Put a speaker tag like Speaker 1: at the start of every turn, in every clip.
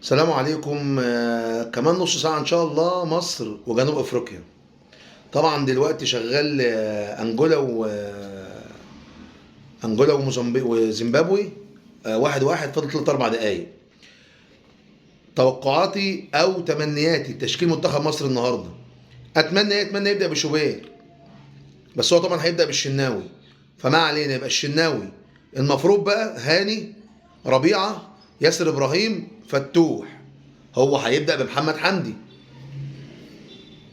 Speaker 1: السلام عليكم. كمان نص ساعة إن شاء الله مصر وجنوب أفريقيا. طبعا دلوقتي شغال، أنجولا و أنجولا وموزمبيق وزيمبابوي، 1-1، فاضل 3 4 دقايق. توقعاتي أو تمنياتي تشكيل منتخب مصر النهاردة، أتمنى يبدأ بشوبير، بس هو طبعا هيبدأ بالشناوي، فما علينا، يبقى الشناوي. المفروض بقى هاني، ربيعة، ياسر إبراهيم، فتوح. هو هيبدأ بمحمد حمدي.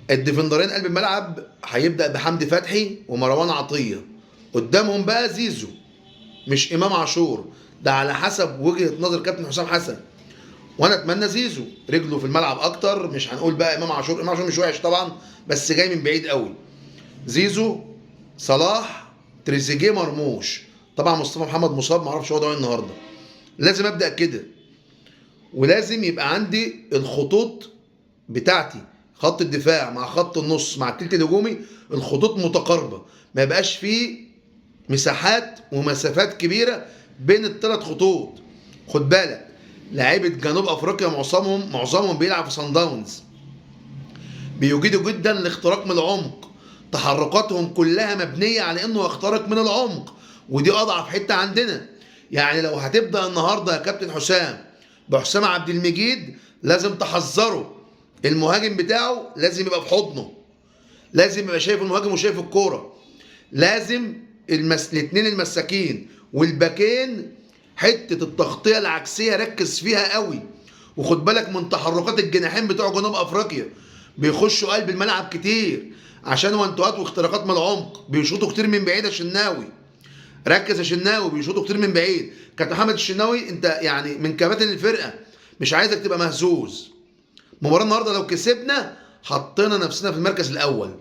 Speaker 1: الديفندرين قلب الملعب هيبدأ بحمدي فتحي ومروان عطية، قدامهم بقى زيزو مش إمام عاشور، ده على حسب وجهة نظر كابتن حسام حسن، وانا اتمنى زيزو رجله في الملعب اكتر. مش هنقول بقى امام عاشور، امام عاشور مش وحش طبعا بس جاي من بعيد قوي. زيزو، صلاح، تريزيجيه، مرموش. طبعا مصطفى محمد مصاب، معرفش هو ده النهارده. لازم ابدا كده، ولازم يبقى عندي الخطوط بتاعتي، خط الدفاع مع خط النص مع التلت الهجومي، الخطوط متقاربة، ما يبقاش فيه مساحات ومسافات كبيرة بين الثلاث خطوط. خد بالك لعيبة جنوب افريقيا معظمهم بيلعب في صن داونز، بيجيدوا جدا الاختراق من العمق، تحركاتهم كلها مبنية على انه يخترق من العمق، ودي اضعف حتة عندنا. يعني لو هتبدا النهارده يا كابتن حسام بحسام عبد المجيد، لازم تحذره، المهاجم بتاعه لازم يبقى في حضنه، لازم يبقى شايف المهاجم وشايف الكورة، لازم الاثنين المساكين والباكين، حتة التغطية العكسيه ركز فيها قوي. وخد بالك من تحركات الجناحين بتوع جنوب افريقيا، بيخشوا قلب الملعب كتير عشان وانتوات واختراقات من العمق، بيشوطوا كتير من بعيد. يا شناوي ركز يا شناوي، بيشوطوا كتير من بعيد. كابتن محمد الشناوي انت يعني من كباتن الفرقة، مش عايزك تبقى مهزوز. مباراة النهارده لو كسبنا حطينا نفسنا في المركز الاول،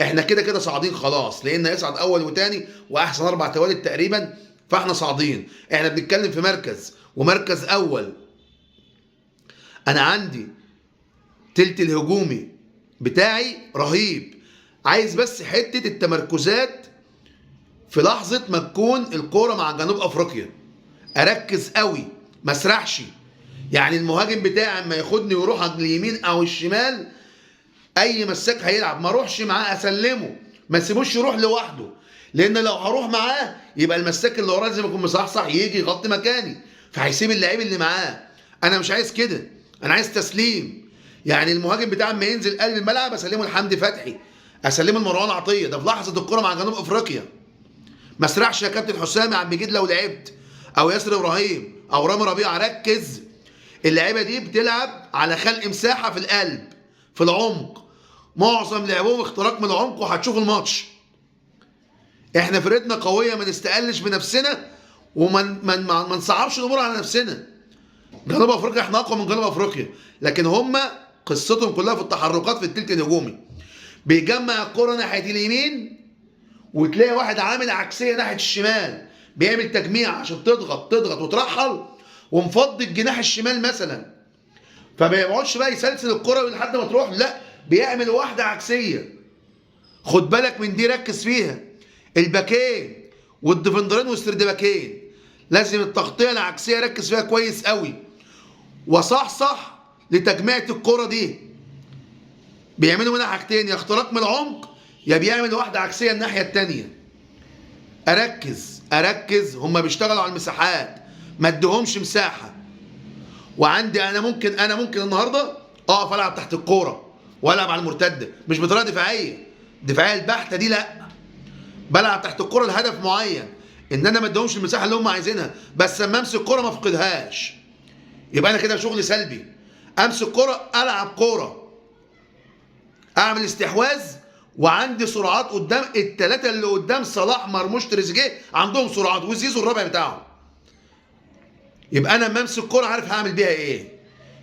Speaker 1: احنا كده كده صاعدين خلاص، لان هيصعد اول وتاني واحسن 4 توالد تقريبا، فاحنا صاعدين. احنا بنتكلم في مركز ومركز اول. انا عندي تلت الهجومي بتاعي رهيب، عايز بس حتة التمركزات في لحظة ما تكون الكورة مع جنوب افريقيا، اركز قوي ما اسرحش. يعني المهاجم بتاعي اما ياخدني ويروح على اليمين او الشمال، اي مساك هيلعب ما اروحش معاه، اسلمه، ما اسيبوش يروح لوحده، لان لو هروح معاه يبقى المساك اللي وراه لازم يكون مصحصح يجي يغطي مكاني، فهيسيب اللعيب اللي معاه. انا مش عايز كده، انا عايز تسليم. يعني المهاجم بتاعي اما ينزل قلب الملعب اسلمه لحمدي فتحي، اسلمه لمروان عطية، ده في لحظة الكره مع جنوب افريقيا. ما اسرحش يا كابتن حسام يا عم مجيد لو لعبت، او ياسر ابراهيم، او رامي ربيعة، ركز. اللعيبة دي بتلعب على خلق مساحة في القلب في العمق، معظم لعبهم اختراق من العمق، وهتشوف الماتش. احنا فرقتنا قوية، ما نستقلش بنفسنا وما ما نصعبش الامور على نفسنا. جنوب افريقيا احنا اقوى من جنوب افريقيا، لكن هم قصتهم كلها في التحركات في التلت الهجومي. بيجمع الكره ناحية اليمين وتلاقي واحد عامل عكسية ناحية الشمال، بيعمل تجميع عشان تضغط تضغط وترحل، ومفضي الجناح الشمال مثلا، فما يقعدش بقى يسلسل الكره لحد ما تروح، لا بيعمل واحدة عكسية. خد بالك من دي، ركز فيها. الباكين والديفندرين والسردباكين لازم التغطية العكسيه ركز فيها كويس قوي، وصحصح لتجميعة الكره دي. بيعملوا منها حاجتين، يا اختراق من العمق، يا بيعمل واحدة عكسية الناحية الثانية. اركز اركز، هما بيشتغلوا على المساحات، ما اديهمش مساحة. وعندي انا ممكن النهارده اقف العب تحت الكورة والعب على المرتدة، مش بطريقة دفاعية، الدفاعية البحتة دي لا، بلعب تحت الكورة لهدف معين، ان انا ما اديهمش المساحة اللي هم عايزينها، بس اما امسك الكورة ما افقدهاش، يبقى انا كده شغل سلبي. امسك كورة، العب كورة، اعمل استحواذ، وعندي سرعات قدام الثلاثة اللي قدام، صلاح مرموش تريزيجيه عندهم سرعات، وزيزو الرابع بتاعهم. يبقى انا اما امسك كورة عارف هعمل بيها ايه.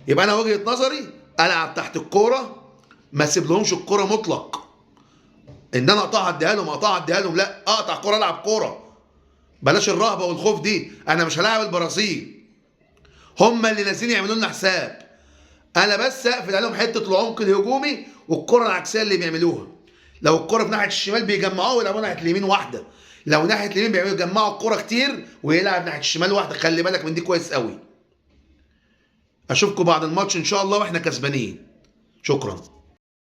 Speaker 1: يبقى انا وجهه نظري العب تحت الكورة، ما اسيب لهمش الكورة مطلق، ان انا اقطعها اديها لهم، اقطعها اديها لهم، لا اقطع كورة العب كورة، بلاش الرهبة والخوف دي. انا مش هلاعب البرازيل، هم اللي نازلين يعملوا لنا حساب، انا بس اقفل عليهم حتة العمق الهجومي والكره العكسيه اللي بيعملوها. لو الكره في ناحية الشمال بيجمعوها ويلعبوها ناحية اليمين واحدة، لو ناحية اليمين بيعملوا يجمعوا الكره كتير ويلعب ناحية الشمال واحدة. خلي بالك من دي كويس قوي. اشوفكم بعد الماتش ان شاء الله واحنا كسبانين. شكرا.